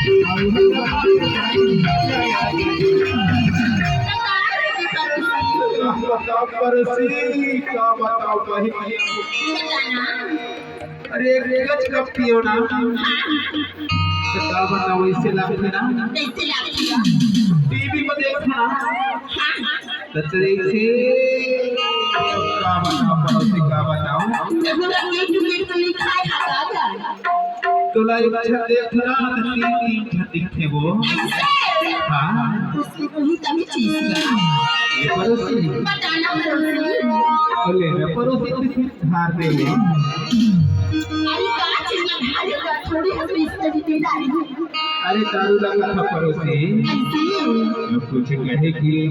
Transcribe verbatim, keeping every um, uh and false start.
का बताओ पड़ोसी, का बताओ बहिनी। अरे, एक गज कप पियो ना। त का बताओ, ऐसे लागथे ना। कैसे लागथे? टीवी में देखो ना। त ऐसे का बताओ पड़ोसी, का बताओ। तोला एक झन देखो ना, त तीन तीन झन दिखथे वो। हाँ। ये पड़ोसी। बोले ना पड़ोसी, धार दे ले। अरे का चीज है, अरे का थोड़ी हम इस तरीके डाली। अरे दारू ला कथा पड़ोसी। कुछ कहे कि